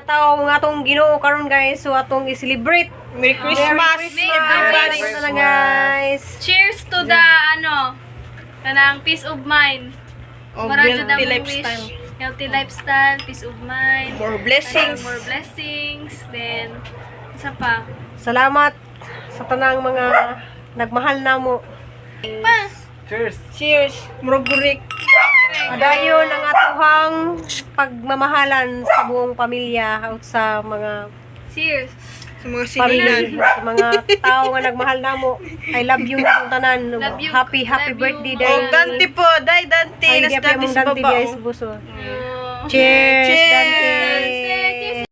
Tao nga atong Ginoo karon, guys, so atong i-celebrate. Merry Christmas, Merry Christmas everybody. na guys. Cheers to the ano, kanang peace of mind. Oh, Mara jud healthy ang lifestyle. wish. Healthy lifestyle, peace of mind. More blessings. Kanang more blessings. Then, isa pa. Salamat sa tanang mga nagmahal namo. Pa! Cheers! Cheers. Murag gurik. Padayon ang atuhang pagmamahalan sa buong pamilya at sa mga Cheers! Sa mga pamilya, sinilan. sa mga tao nga nagmahal namo. I love you na tanan. Love you. Happy happy Love you, birthday mga- day. Oh, Dante po. Day, Dante. Ay, Nas di pa Dante mong sa Dante baba. guys, Oh. buso. Oh. Cheers, Cheers! Dante. Cheers!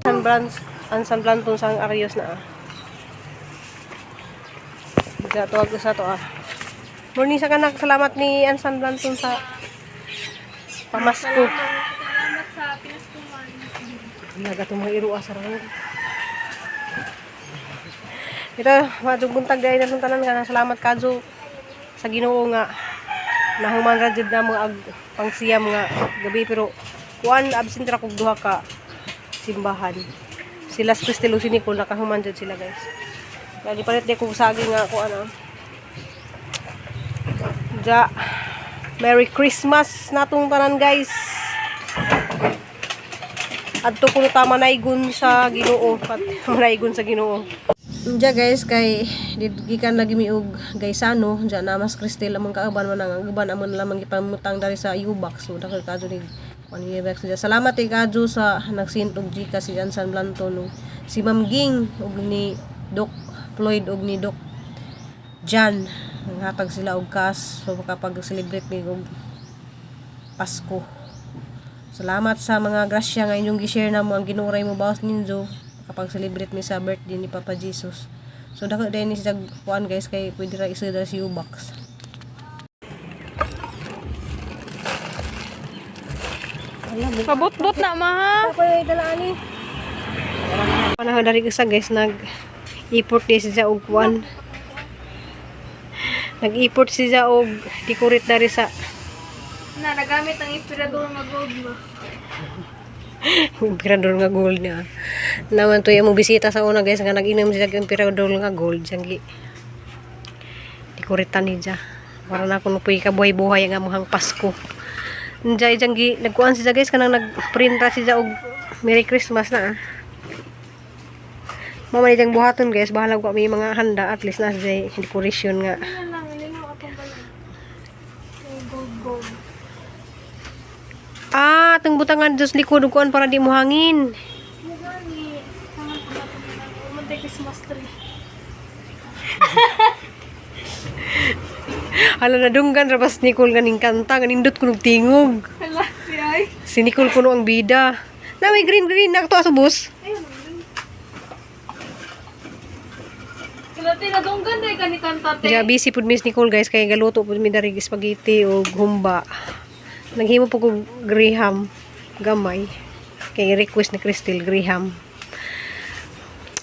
San Blan, ang San Blanton sa Arios na ah. Diya, tuwag ko sa to ah. Morning sa kanak, salamat ni Ansan Blanton sa pamasko. Salamat sa pinaskuman. Naga itong mga irua sa rang. Ito, madug buntag dahil na tanan nga. Salamat kadyo sa Ginoo nga nahuman ra jud na mo ag pangsiyam nga gabi, pero kuan, absent ra kog duha ka simbahan. Sila Cristelo, si Nicole, nakahuman jud sila, guys. Lagi palit di kog saging nga kuan ah. Ja. Merry Christmas natong tanan, guys. Adto kuno ta manaygon sa Ginoo, pat manaygon sa Ginoo. Diya guys, kay gikan lagi mi og Gaisano, diya na mas Cristel among kauban man, ang uban amon lamang gipamutang dari sa U-Box. So dako kadyo ni kuan U-Box diya. Salamat kay kadyo sa nagsint og GCash si Ansan Blanton ug si Ma'am Ging ug ni Doc Floyd ug ni Doc Jan. Nanghatag sila og cash so makapag-celebrate mi og Pasko. Salamat sa mga grasya nga inyong gi-share na mo, ang ginuray mo bawas ninyo kapag celebrate mi sa birthday ni Papa Jesus. So dako din ni siya kuan guys, kay pwede ra isod ra si U-Box. Pabot-bot na, ma. Ako yung dala ani. Panahon dari isa guys, nag import di siya og kuan. Nag-import siya og decorate dari sa Na, nagamit ang inspirador nga gold mo. Emperador nga gold niya. Naman to yung bisita sa una guys nga nag-inom siya og emperador nga gold siyang gi. Dekoretan ni siya. Para na kuno puy kabuhay-buhay ang amuhang Pasko. Ndiya ijang gi nagkuan siya guys, kanang nagprint ra siya og Merry Christmas na ah. Mama ni jang buhaton guys, bahala ko may mga handa, at least na siya decoration nga. Ano lang, linaw atong balay. Yung gold gold. Ah, itong butangan dos likod ug kuan para di mo hangin. Mugani. Tangan po natin na Umantay Christmas tree. Hala, nadunggan ra bas Nicole ganing kanta, ganindot kunog tingog. Hala, si ay. Si Nicole kuno ang bida. Na may green green na to asubos. Ayun. Kalate, nadunggan na ka ni kanta, te. Ja, busy pud Miss Nicole guys, kay galuto pud mi dari spaghetti og humba. Naghimo po kog graham gamay. Kay request ni Crystal graham.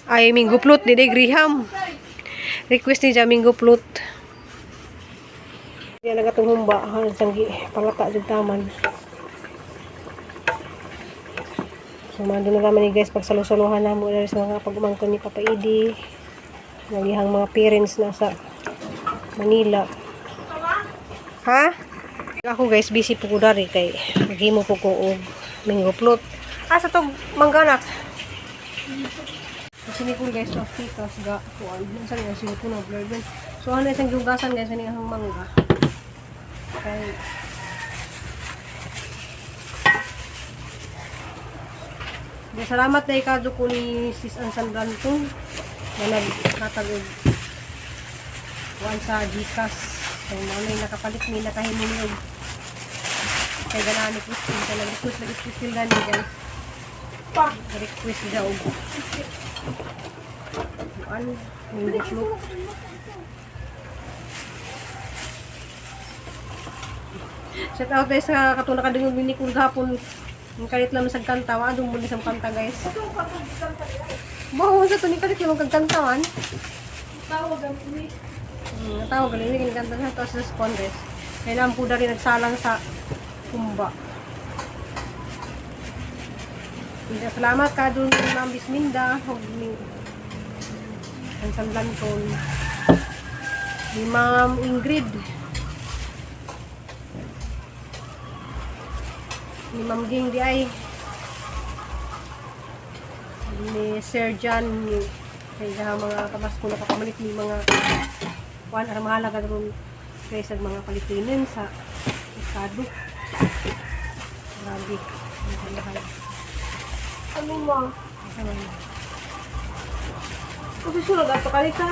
Ay, minggo plot ni graham. Request ni ja minggo plot. Yan ang atong humba, han sanggi palata jud taman. So, mando na naman ni guys, pagsalusaluhan na mo sa mga pagumangkon ni Papa Idi. Nagihang mga parents na sa Manila. Ha? Ako guys, busy po ko dari kay maghimo po ko og mango float. Ah, sa tong mangganak. So, sinikul guys, to pikas ga kuan. Unsa ni ang ko na blurred man. So ano isang gihugasan guys kaning ang mangga. Kay Di, salamat na ikado ko ni Sis Ansan Blanton na naghatag og kuan sa GCash. So, mao na yung nakapalit ni nakahimo ni og kay ganahan ni Christine. Kay nag-request lagi si Christine gani guys. Pa. Request siya og kuan, mango float. Shout out guys sa katong nakadungog ni Nicole gahapon. Ang kalit lang sa kanta, wa mo ni sa kanta guys. Bawo sa to ni kalit yung kagkantawan. Tawag ang ni. Tawag galing ni kanta sa to sa Congress. Kailangan po rin nagsalang sa kumba. Hindi, salamat ka dun ni Ma'am Bisminda ug ni ang San Blanton. Ni Ma'am Ingrid. Ni Ma'am Ging di ay. Ni Sir John ni kay mga kamasko na kapamalit ni mga kuan ara mahalaga karon kaysa mga Palestinian sa estado. Grabe. Ang mahal. Ano ma? Ano man. Kasi sulod ato kalita.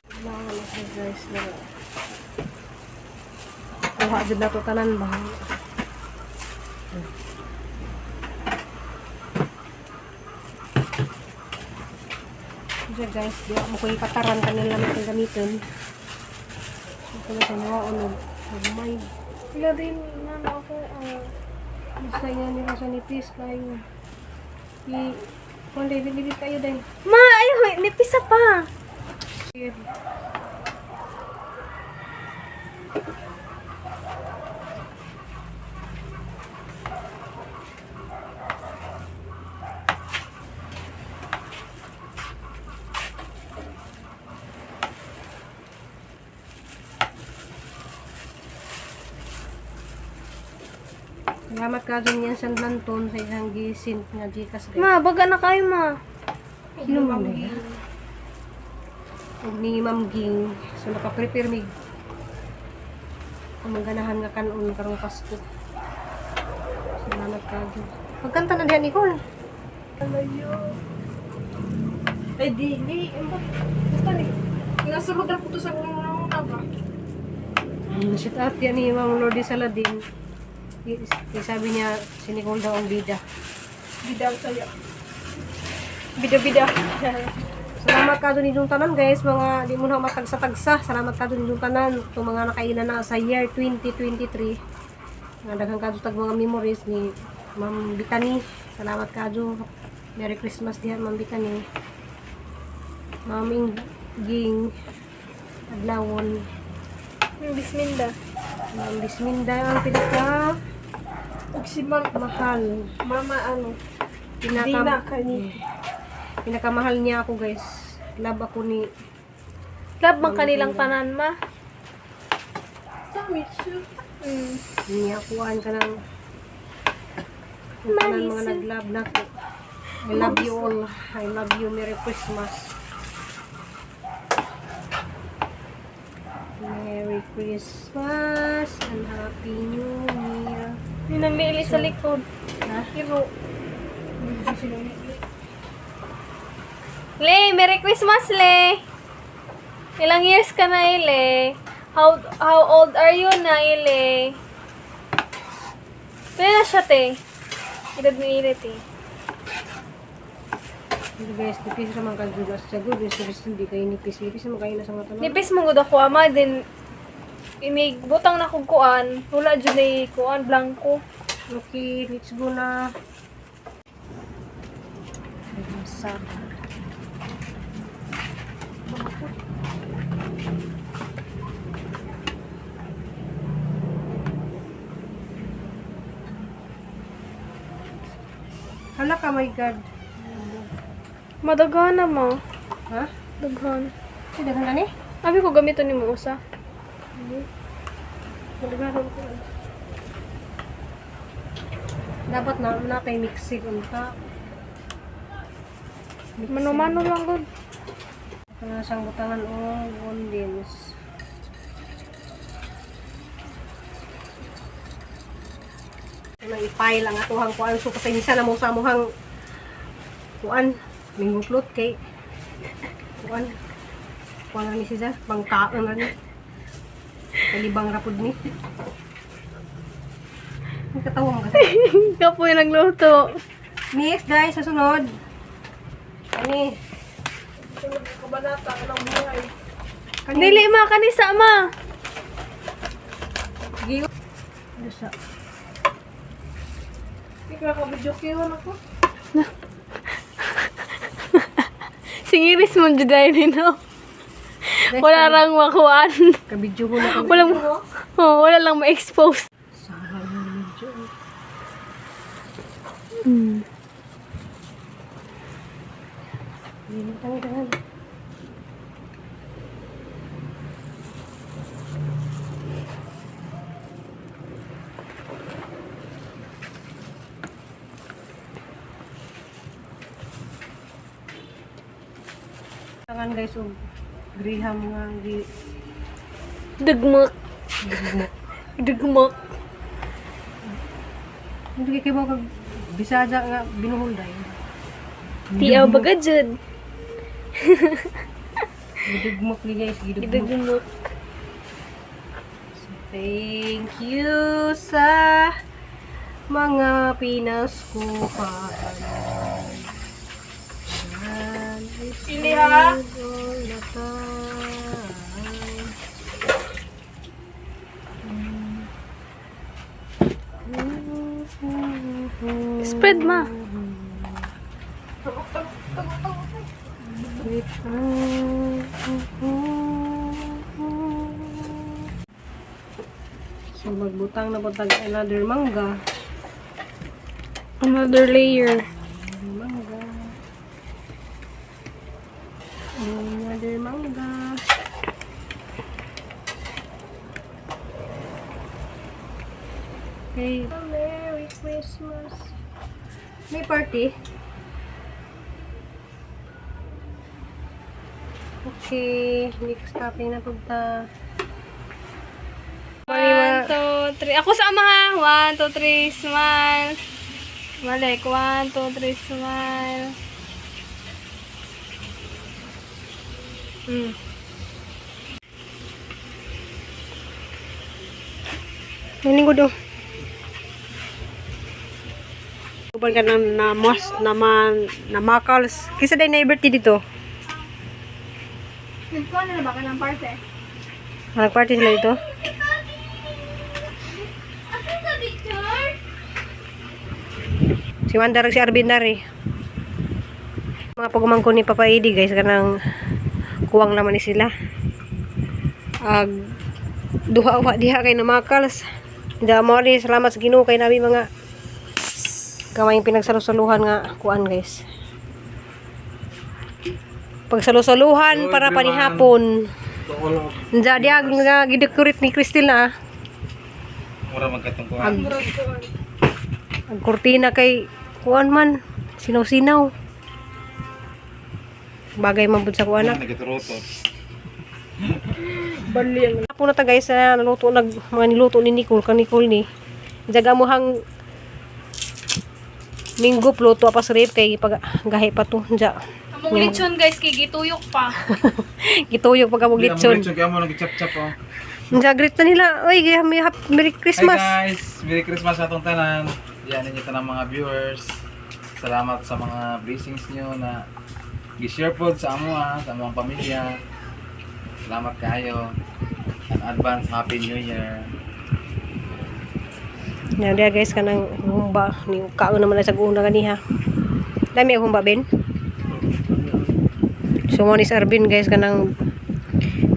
Kailangan na siya guys na kuha jud na to tanan ba. Siya guys, di ako ko ipataran kanila may itong gamitin. Ito na sa mga unog. May Wala din na ako. Ah. Gusto niya nila sa nipis kayo. I kung dili dili kayo dahil. Ma, ayaw, nipisa pa. Salamat ka dun yan sa Lanton sa isang gisint nga Gcash guys. Ma, baga na kayo ma. Sino man na yan? Ug ni Ma'am Ging. So nakaprepare mig ang ganahan nga kanon karong Pasko. Salamat ka dun. Pagkanta na diyan Nicole. Alayo. Ay, di, di. Basta ni. Nasulod na po to sa mga ba? Shout out yan ni Ma'am Lordy Saladin. Sabi niya si Nicole daw ang bida. Bida sa'yo. Bida-bida. Salamat ka dun inyong tanan guys, mga di mo na matagsa-tagsa. Salamat ka dun inyong tanan itong mga nakailan na sa year 2023. Mga daghang kadto tag mga memories ni Ma'am Bitani. Salamat ka dun. Merry Christmas diha Ma'am Bitani. Ma'am Ging Adlawon. Bisminda. Ma'am Bisminda ang pinaka Ug si Ma'am, mahal. Mama ano, Pinaka Dina kani. Pinakamahal niya ako guys. Love ako ni Love man kanilang tanan ma. Sa Mitsu. Niya kuan ka ng ang tanan mga Mami, nag-love na ko. I love you all. I love you. Merry Christmas. Merry Christmas and Happy New Year. May nangliili sa likod. Ha? Pero, Le, Merry Christmas, Le! Ilang years ka na, Ile? How old are you na, Ile? Pila na siya, te? Edad ni Ile, te. Hindi guys, nipis raman ka juga sa good. Guys, hindi kayo nipis. Nipis naman kayo na sa mga tanan. Nipis mo gud ako, ama, din inig butang na kog kuan, wala jud ay kuan blanco. Okay, let's go na. Sa Hala ka, my God. Madaghan na mo. Ha? Daghan. Ay, daghan ka ni? Abi ko gamiton nimo usa. Madaghan ko. Dapat na natay mixing unta. Mano-mano lang gud. Ito na siyang butangan o gondins. Ito na ipile ang atuhang kuan. So, pasensya na mo sa amuhang kuan. Mingguplot kay kuan. Kuan na ni siya. Bangkaon na ni. Kalibang rapod ni. Ang katawa mo kasi. Kapoy nagluto. Next guys, sa sunod. Ani. Kabanata, anong buhay. Kani. Dili ma kanisa ma. Giyo. Dusa. Hindi ka nakabidyo kiwan ako. Singiris mo juday ni no. Wala rang makuan. Kabidyo ko na kami. Walang, oh, wala lang ma-expose. Sahal na medyo. Tangan. Tangan guys, og griham nga gi Dugmok. Dugmok. Hindi kay kay Bisaya nga binuhol dai. Tiyaw baga jud. Gidugmok ni guys, gidugmok. Dugmok. Thank you sa mga pinaskuhan. Pili ha. All the time. Spread ma. Wait. So magbutang na po tag another mangga. Another layer. Another mangga. Another mangga. Okay. Merry Christmas. May party. Okay, next topping na punta. 1, 2, 3. Ako sa ama ha. 1, 2, 3, smile. Balik. 1, 2, 3, smile. Naning ko Uban ka ng namos, naman, namakals. Kisa day na birthday dito. Nagkuha na ba ka ng parte? Nag-party sila dito. Si Wanda rag si Arvin na rin. Mga pagumangko ni Papa Edi guys, kanang kuwang naman ni sila. Ag duha wa diha kay namakals. Da mo rin, salamat sa Ginoo kay nabi mga gamayng pinagsalusaluhan nga kuan guys. Pagsalusaluhan Hello, para everyone. panihapon. To all of Diya diya nga gidecorate ni Christine na. mura magkatungkuhan. Ang kurtina kay kuan man sinaw-sinaw. Bagay man pud sa kuan anak. Nagiturotot. Apo na ta guys na naluto nag mga niluto ni Nicole kang Nicole ni. Jaga mo hang minggo luto pa sa rep kay pag gahi pa to dya. Among lechon guys, kay gituyok pa. Gituyok pag amog litson. Lechon kaya mo nag-chap-chap oh. Dya greet na nila. Oy, may Merry Christmas. Hi guys, Merry Christmas sa atong tanan. Yan ninyo tanang mga viewers. Salamat sa mga blessings nyo na gi-share pod sa amo ah, sa among pamilya. Salamat kayo. And advance Happy New Year. Na diya guys kanang humba ni kaon naman na sa una ganiha. Dami ang humba ben. So mo ni si Arvin guys kanang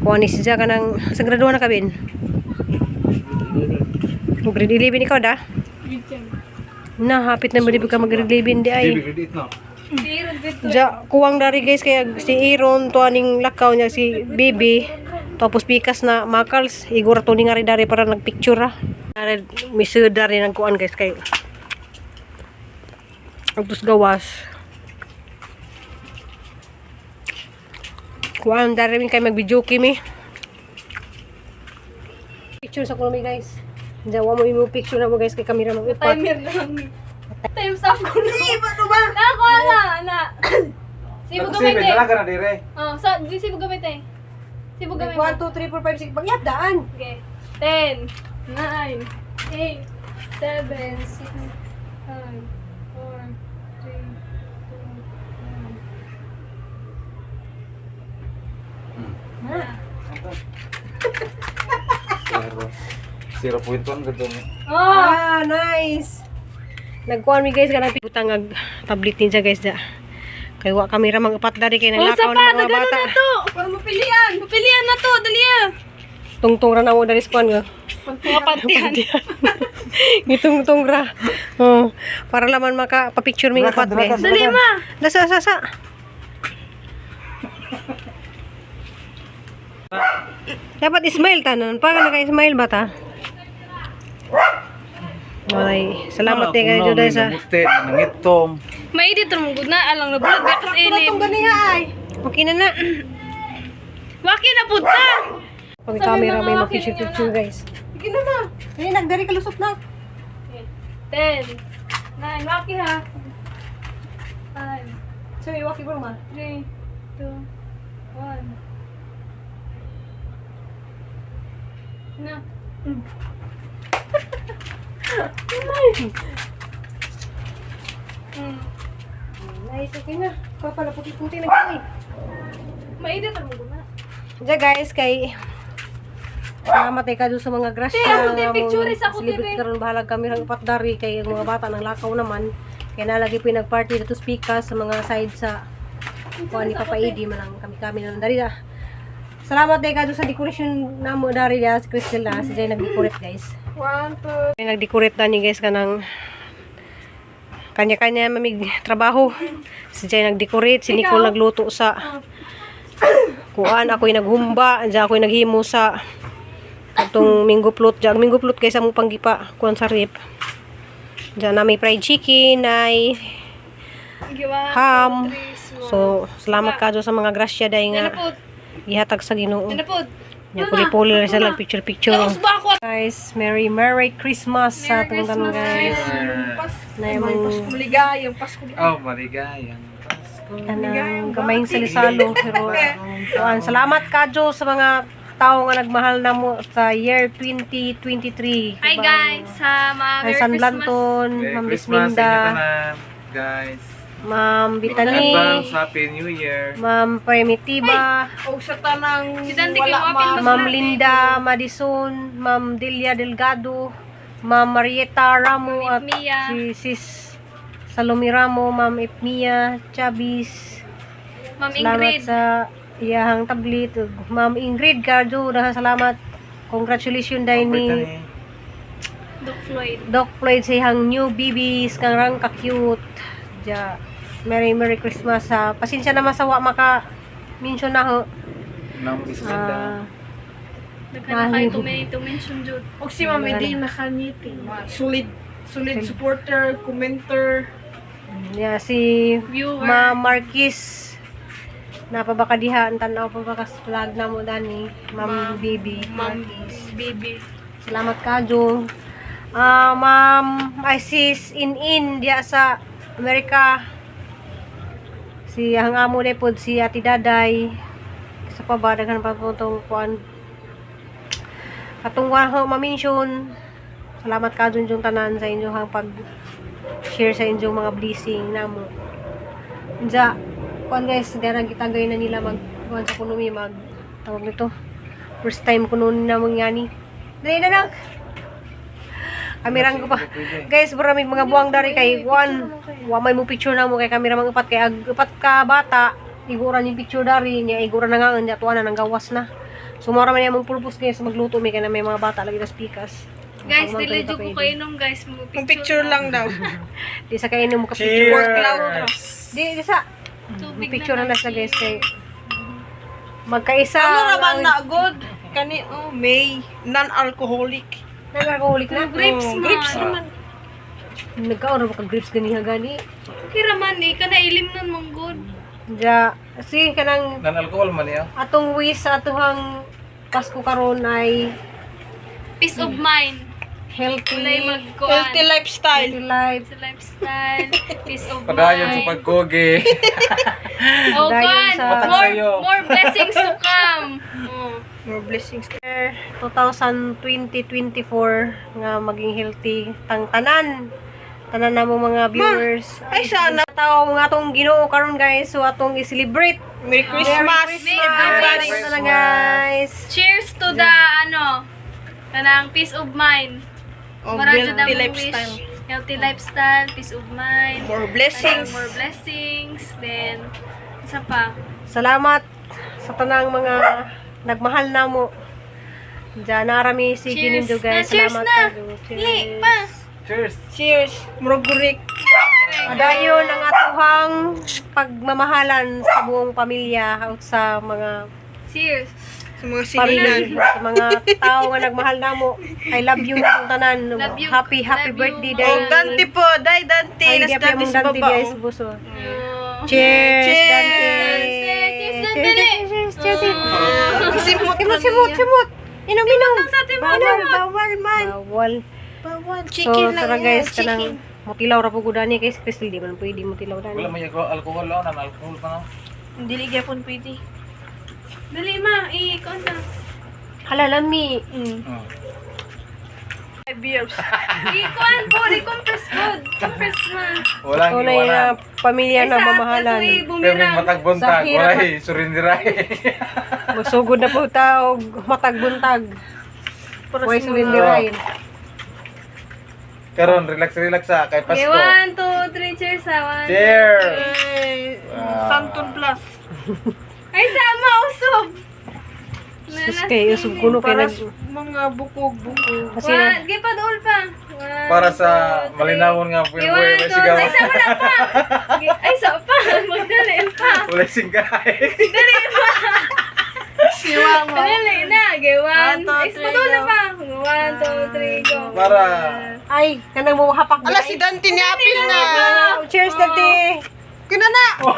kuha ni siya kanang sa graduan na ka ben. Grade 11 ikaw da? Na hapit na mo di ka mag grade 11 di ay. Baby, grade 8 no? Ja, kuwang dari guys kaya si Aaron to aning lakaw niya si Bibi tapos pikas na makals igor to ni nga rin dari para nagpicture ah. Dari misuda rin ang kuan guys kay Agtos gawas. Kuan dari min kay mag-video kimi. Picture sa kuno mi guys. Diyan wa mo imo picture na mo guys kay kamera mo ipat. Timer lang. Time's up ko na. Ba? Nakakuha na, na. Sibo gamit eh. Dala ka na dire. Oh, sa, di sibo gamit eh. Sibo gamit. 1 2 3 4 5 6 Pagyap daan. Okay. 10, 9, 8, 7, 6, 5, 4, 3, 2, 1. Na. Zero. 0.1 gado mo. Oh! Ah, nice. Nagkuan mi guys kanang butang ag tablet niya guys da. Kay wa kami ra mang upat dari kay Oh, naglakaw sa ng pa, mga dagano bata. na to. Para mapilian. Pilihan na to, dali ah. Tungtong ra na mo dari sa kuan nga. Mga pantihan. Gitungtong ra. Oh, para laman maka pa-picture mi upat guys. Dali ma. Nasa sa sa. Dapat smile tanan. Pa naka-smile ba ta? Ay, salamat din kayo Juday sa. Namuti, nangitong. May dito mo gud na alang nabulog ba kas init. Ganiha ay. Okay na na. Waki na pud ta. Pag Sabi camera mga may waki ma-picture-picture guys. Sige na ma. Ay, nagdari kalusot na. 10 9, waki ha. 5 So, iwaki ko ma. 3 2 1. Na. Nice, okay na. Papa, puti-puti na kami. Mainit ang mugo na. Diyan guys, kay salamat ay kado sa mga grasya. Te, ako, te, nga mong picture sa ako, te, celebrate be. karon bahalag kami rang upat dari kay ang mga bata nang lakaw naman. Kaya nalagi pinagparty dito speaker sa mga side sa kuan ni Papa Edi man lang kami-kami na lang dari ah. Salamat day kado sa decoration namo dari ya si Crystal na si Jay nag-decorate guys. 1, 2, May nag-decorate na ni guys kanang kanya-kanya mamig trabaho. Si Jay nag-decorate, si Nicole nagluto sa kuan, ako'y naghumba, andiyan ako'y naghimo sa atong minggo plot. Diyan, ang minggo plot kaysa mong panggipa kuan sa rip. Diyan na may fried chicken, ay ham. So, salamat ka sa mga grasya dahil nga gihatag sa Ginoo. Ano po? Nya puli-puli na sila picture-picture. Ba ako? Guys, Merry Merry Christmas sa atong tanan guys. Na imong Maligayang Pasko. Oh, maligayang Pasko. kanang gamayng salisalo pero kuan, salamat kadyo sa mga tao nga nagmahal namo sa year 2023. Hi guys, sa mga Ang Merry San Christmas. Blanton, Merry Ma'am Christmas sa inyo Bisminda, tanan, guys. Ma'am Bitani, Advance Happy New Year. Ma'am Primitiva, O sa tanang Si Dante kay wala Wapin ma. mas- Ma'am Linda Madison, Ma'am Delia Delgado, Ma'am Marieta Ramo Ma'am at Ipmia. si Sis Salome Ramo, Ma'am Ipmia Chavez. Ma'am Salamat Ingrid. sa iyahang tablet. Ug Ma'am Ingrid Cardo, daghang salamat. Congratulations dahil ni Brittany. Doc Floyd. Doc Floyd sa iyang new babies kang rang ka-cute. Ja. Merry Merry Christmas sa pasensya na masawa maka mention na ho. Ma'am Bisminda. Ah, Daghan na kayo too many to mention jud. Og si Ma'am Medina Kaniti. Solid solid supporter, commenter. yeah, si Viewer. Ma'am Marquis napabaka diha ang tan-aw pa baka sa vlog na mo dani Ma'am Baby Ma'am Marquis. Baby. Salamat kadyo. Ah, Ma'am Isis in in diya sa Amerika. Si ang amo na pod si Ate Daday. Sa pa ba daghan pa po tong kuan. Katong wa ho ma-mention. Salamat kadyo yung tanan sa inyong pag share sa inyong mga blessing namo. Unsa kuan guys, dara gitagay na nila mag kuan sa kunumi mag tawag nito. First time ko noon na mangyani. Dali na lang. Kamerang ko pa. Guys, bro, may mga buwang dari kay kuan. Wa may mo picture na mo kay kamera mga upat kay ag upat ka bata. Iguran yung picture dari niya, iguran na nga niya tuwa na nang gawas na. So mora man among purpose guys, magluto mi kay na may mga bata lagi tas pikas. Guys, dili jud ko kayo nung guys mo Kung picture lang daw. Di sa kayo mo ka picture. Work cloud. Di di sa Tubig picture na na na sa guys kay magkaisa. Ano ra man na good? Kani oh, May non-alcoholic. Nag-alcoholic na. Grapes Oh, man. grapes naman. Nagkaon ra ba ka grapes ganiha gani? Okay ra man eh, kana ilim nun mong good. Ja, sige kanang Non-alcohol man niya. atong wish sa atuhang Pasko karon ay Peace of mind. healthy, Walay magkuan. Healthy lifestyle. healthy life. Sa lifestyle, peace of Padayon sa mind. pagkogi. Oh Padayon God, sa- more, Sa'yo. more blessings to come. Oh. More blessings. 2024 nga maging healthy tang tanan tanan na mo mga viewers. Ay, sana. Tao nga atong Ginoo karon guys, so atong i-celebrate. Merry Christmas, Merry everybody. Christmas na guys. Cheers to the ano, kanang peace of mind. Oh, Mara jud healthy ang wish. lifestyle. Healthy lifestyle, peace of mind, More blessings. more blessings, then isa pa. Salamat sa tanang mga nagmahal namo. Diyan narami si Cheers Ginindo, guys. na, cheers Salamat na. kayo. Li, pa. Cheers! Cheers. Murag-gurik. Adayon ang atuhang pagmamahalan sa buong pamilya at sa mga Cheers. Sa mga pamilya, silingan. sa mga tao nga nagmahal namo. I love you ang tanan. Love you. Happy happy Love you, birthday mga- day. Oh, Dante po. Day, Dante. Ay, Nas di Dante among sa Dante baba. guys, Oh. buso. Oh. Cheers, Cheers! Dante. Cheers, Dante. Cheers, cheers, cheers, cheers. Simot Simot, simot, simot. Inom, inom. Sa timot, Bawal, timot. Bawal man. Bawal. Bawal. So, Chicken lang tara yan. guys, Chicken. kanang mutilaw ra po gudani kay Crystal, di man pwede mutilaw dani. Wala may alcohol, oh, nan alcohol pa no. Hindi gyapon pwede. Dali ma, i-kon na. Hala lami. Oh. 5 years. I-kon po, i-compress good. Compress ma. Walang Tunay na iwanan. pamilya na Ay, sa mamahalan. ato, eh, Pero bumirang. matagbuntak, Sa hirap. walay surindiray. Masugod na po tao, matagbuntak. Para Way sa mga- sulindirain. Karon, relax relax sa kay Okay, Pasko. one, two, three, cheers ha. One. Cheers! Eh, Santon Plus. Ay, sama, usog. Sus kay usog kuno kay Para nag sa mga bukog-bukog. kasi na One, give pa dool pa. One, Para sa two, three. malinawon nga Okay, buhay one, may two, sigaw. ay, sama na pa. Ay, sa pa. Magdali pa. Walay singkay. Dali pa. Siwa mo. Dali na. Okay, one. One, two, Ay, three, padul na go. pa. One, two, three, go. Para ay kanang mo hapak. Ala si Dante ni Apil na. Cheers, Dante. Kuna na. Oh,